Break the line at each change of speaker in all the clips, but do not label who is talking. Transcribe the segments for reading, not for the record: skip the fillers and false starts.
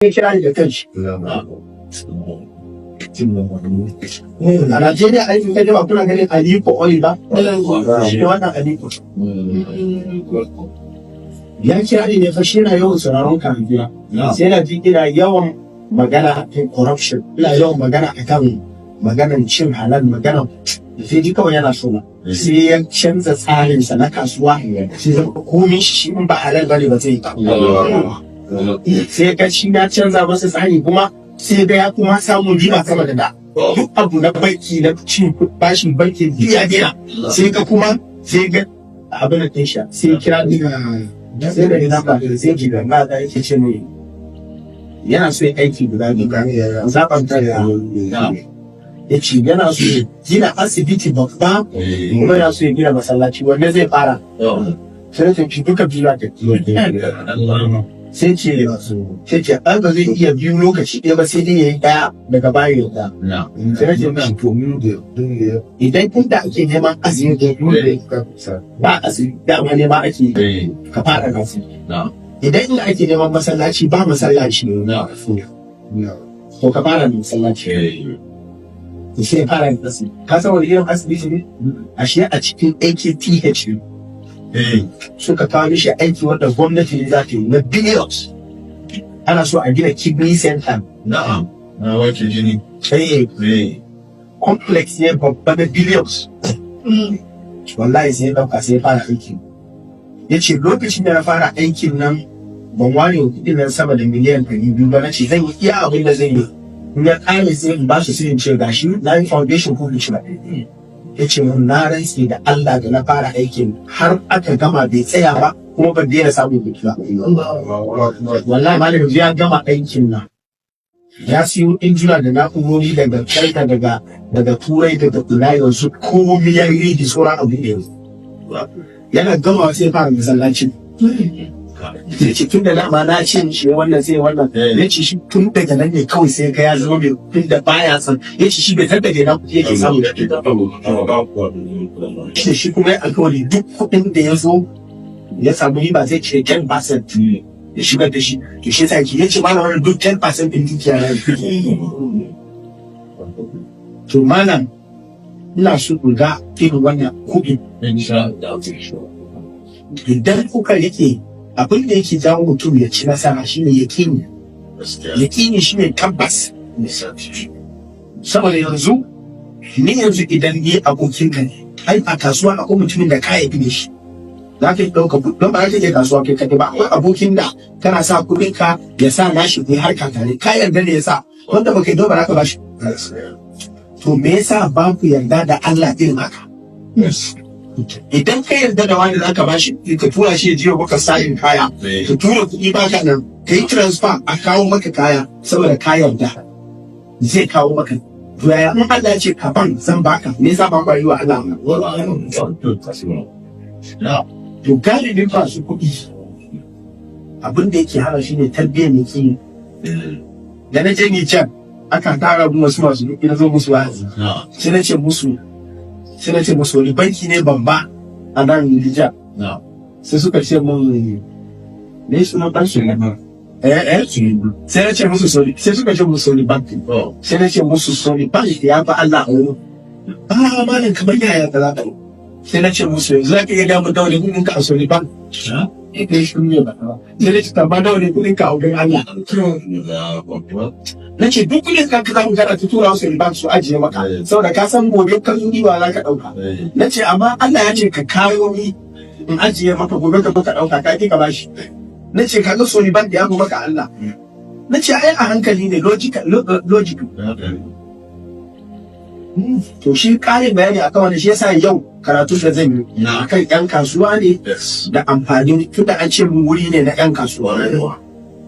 Kira ni da kanshi. A Najeriya aikin kaje ba kuna ganin Aliko Oil ba? Shi ne wannan Aliko. Ya kira ni ne fa, shi yana yawan sauraron karatu. Sai yana ji ina yawan magana akan corruption, ina yawan magana akan maganan cin halal, maganan sai ji kawai yana so na. Sai ya canza tsarinsa na kasuwa, sai zama komai shi in ba halal bane ba zai yi ba. Sai ga shi na canza masa tsari, kuma sai ga ya kuma samun riba sama da da. Duk abu na banki, na cin bashin banki, duk ya daina. Sai ga kuma sai ga abin da ɗin sha, sai kira ni, sai da ni ba sai ji ba da yake ce mai yana so ya aiki guda biyu, zaɓan ta ya ce yana so ya gina asibiti babba, kuma yana so ya gina masallaci, wanne zai fara? Sai na ce duka biyu za ka. Sai ce an ba zai iya biyu lokaci ɗaya ba, sai dai ya yi ɗaya daga baya ya ɗaya. Sai na ce mishi to, idan inda ake neman asibiti ba asibiti, dama nema ake yi, ka fara asibiti. Idan inda ake neman masallaci ba masallaci, to ka fara da masallaci. To sai ya fara da asibiti. Ka san wani irin asibiti ne? Ashe a cikin AKTH ne suka kawo mishi aiki wanda gwamnati ne za ta yi na billions, ana so a gina kidney center.
Na'am. Na wanke jini.
Sai complex ne babba na billions. Wallahi sai ya dauka, sai ya fara aiki. Ya ce lokacin da na fara aikin nan ban ware wa kuɗin nan sama da miliyan 200 ba. Na ce zan yi iya abin da zan yi, in ya ƙare sai in ba su, sai in ce gashi na yi foundation ko in ci ba. Ya ce mun na rantse da Allah, da na fara aikin har aka gama bai tsaya ba, kuma ban daina samun kuɗi ba. Wallahi malam, yanzu ya gama aikin nan, ya siyo injina da na'urori daga China, daga Turai, daga ina. Yanzu komai ya yi da sauran abu ne. Yana gama sai fara masallacin. Ya ce tun da dama na ce shi wannan sai wannan. Ya ce shi tun daga nan ne kawai sai ga ya zama mai tun da baya son. Ya ce shi bai san daga ina kuɗi yake samu. Shi shi kuma ya alkawari duk kuɗin da ya zo ya samu riba zai cire 10% ya shigar da shi. To shi yasa yake, ya ce malam, wannan duk 10% ɗin dukiya na. To malam, ina so in ga irin wannan kuɗi idan kuka rike. Abin da yake jawo mutum ya ci nasara shine yakini. Yakini shine tabbas. Saboda yanzu ni, yanzu idan ni abokin ka ne, ai a kasuwa akwai mutumin da ka yafi shi, za ka yi ɗauka don ba za ka iya kasuwa kai kaɗai ba. Akwai abokin da kana sa kuɗin ka, ya sa nashi, ku yi harka tare, ka yarda ne ya sa wanda baka yi ba za ka ba shi. To me yasa ba ku yarda da Allah irin haka? Idan ka yarda da wani, zaka ba shi, ka tura shi ya je maka sayin kaya, ka tura kuɗi baka nan, ka yi transfer a kawo maka kaya, saboda ka yarda zai kawo maka. To yaya in Allah ya ce ka ban, zan baka, me yasa ba ku yi wa Allah? To galibin masu kuɗi abin da yake hana shi ne tarbiyyar ne. Da na je Nijar, aka tara mu wasu masu kuɗi, na zo musu wa'azi. Sai na ce musu wani banki ne babba a nan Nijar? Sai suka ce mun, me sunan banki ne? Eh eh, sai na ce musu Sony. Sai suka ce musu Sony Bank. Sai na ce musu Sony Bank ya fi Allah a wurin. Ah malam, kamar yaya ka za ka? Sai na ce musu yanzu za ka iya gaya mun nawa ne kuɗin ka a Sony Bank? Eh, kai shi ne ba. Sai na ce amma nawa ne kuɗin ka a wurin Allah? Na ce duk kuɗin ka ka samu kana ta tura su bank su ajiye maka, saboda ka san gobe ka zo ba za ka ɗauka. Na ce amma Allah ya ce ka kawo ni in ajiye maka, gobe ka zo ka ɗauka, ka ki ka bashi. Na ce kaga Sony Bank ya fi maka Allah. Na ce ai a hankali ne, logic logic. To shi ƙarin bayani akan wani, shi yasa yau karatu da zan yi akan yan kasuwa ne da amfani, tunda an ce mun wuri ne na yan kasuwa.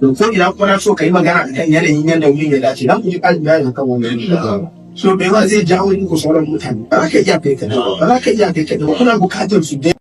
To ko ina kuma na so ka yi magana akan yanayin yadda wurin ya dace dan ku ji ƙarin bayani akan wannan. So bai ma zai jawo muku sauran mutane. Ba za ka iya kai kaɗai ba, ba za ka iya kai kaɗai ba, kuna buƙatar su da